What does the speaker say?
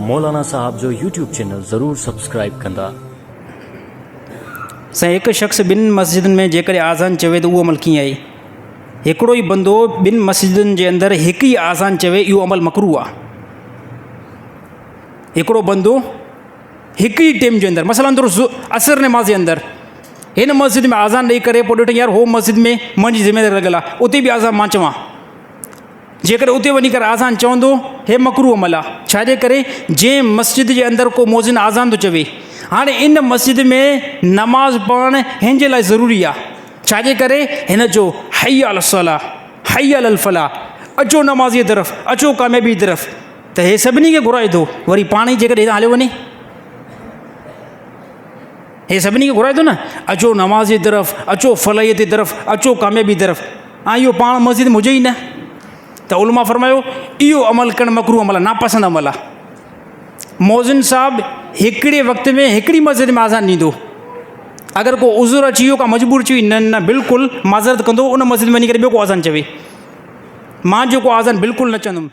مولانا صاحب جو YouTube channel ضرور سبسڪرائيب ڪندا. سائين هڪ شخص ٻن مسجدن ۾ جيڪڏهن آذان چوي ته اهو عمل ڪيئن آهي؟ هڪڙو ئي بندو ٻن مسجدن جي اندر هڪ ئي آذان چوي اهو عمل مڪروه آهي. هڪڙو بندو هڪ ئي ٽيم جي اندر مثلا طور عصر نماز جي اندر هن مسجد ۾ آذان ڏئي ڪري پوء ڏٺو يار هو مسجد ۾ منهنجي ذميداري لڳل آهي اتي به آذان مان چوان جيڪڏهن اتي وڃي ڪري آذان چوندو هي مڪروه عمل آ ڇا جي ڪري جنهن مسجد جي اندر ڪو مؤذن آذان ٿو چوي هاڻي ان مسجد ۾ نماز پڙهڻ هن جي لاء ضروري آ ڇا جي ڪري هن جو حي علی الصلاة حي علی الفلاح اچو نماز جي طرف اچو ڪاميابي جي طرف ته هي سڀني کي گهرائي ٿو وري پاڻ ئي جيڪڏهن هتان هليو وڃي هي سڀني کي گهرائي ٿو نه اچو نماز جي طرف اچو فلاحيت جي طرف اچو ڪاميابي جي طرف ۽ اهو پاڻ مسجد ۾ هجي ئي نه ته علماء فرمايو اهو عمل ڪرڻ مڪروه عمل آهي ناپسند عمل آهي موزن صاحب هڪڙي وقت ۾ هڪڙي مسجد ۾ آزان ڏيندو اگر ڪو عذر اچي ويو ڪا مجبور اچي وئي نه نه بلڪل معذرت ڪندو ان مسجد ۾ وڃي ڪري ٻيو ڪو آزان چوي مان جيڪو آزان بلڪل نه چوندم.